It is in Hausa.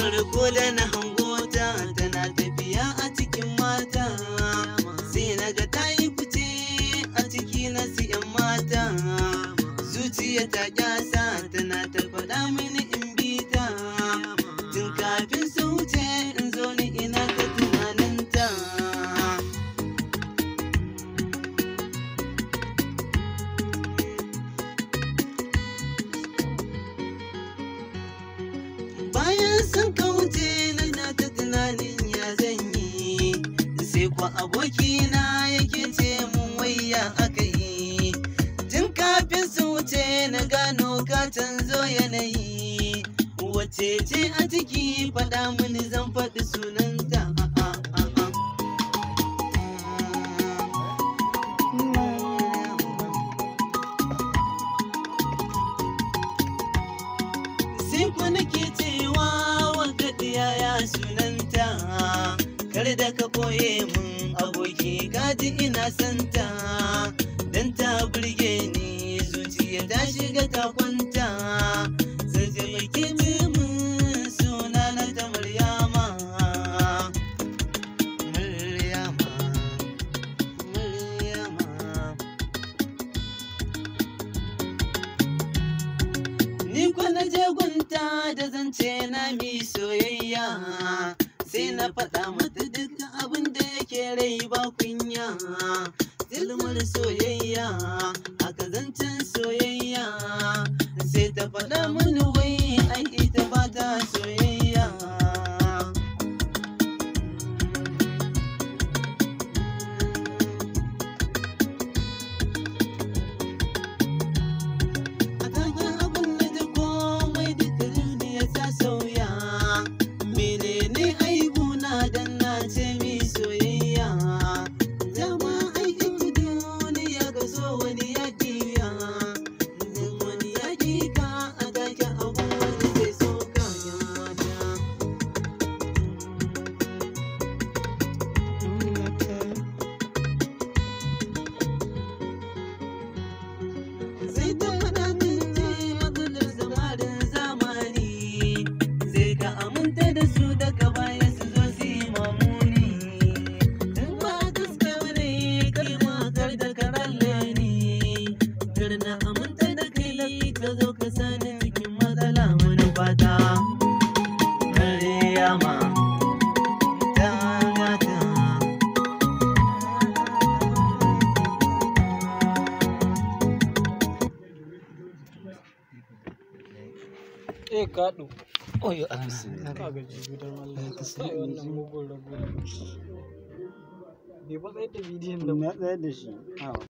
Farko da na hango ta tana tafiya a cikin mata, sai na ga ta yi fice a ciki na su 'yan mata. Zuciya ta kyasa tana ta faɗa mini in bi ta, tun kafin su wuce in zo ni ina ta tunaninta. Bayan sun kauce na ta tunanin ya zan yi, sai kwa abokina yake ce mun wayya aka yi. Tun kafin su wuce na gano ka canzo yanayi, wace ce a ciki faɗa mini zan faɗi sunanta. Sai ku nake cewa wanka yaya sunanta, kar da ka koye mun aboki kaji ina santa, dan ta burge ni zuciya ta shiga ta kwanta. Sai taimake mun suna na ta Maryama, Maryama, Maryama. Ni kwa na je gunta da zance na mi soyayya, sai na faɗa mata duk abin da yake rai ba kunya. Tilmar soyayya, haka zancen soyayya, sai ta faɗa mini wai ai ita ba ta soyayya. A kaga abin da ta komai duka duniya ta sauya, menene aibuna dan na ce mi soyayya? Dama ai ita duniya ka so wani ya kiya, in wani ya ki ka a take abun wani zai so ka yan mata. Sai ta faɗa min ce matsalar samarin zamani, sai ka aminta da su daga baya su zo su yi mamuni. In ba gaske bane kai ma kar da ka ralle ni, kar na aminta da kai ka zo ka sani cikin matsala manufata. Maryama ta mata. Eh kaɗo. Oyo Allah. Ka gaji gidan Allah. Kai wannan mugun rago ne. Bai fa tsayar da bidiyon da Na tsayar da shi.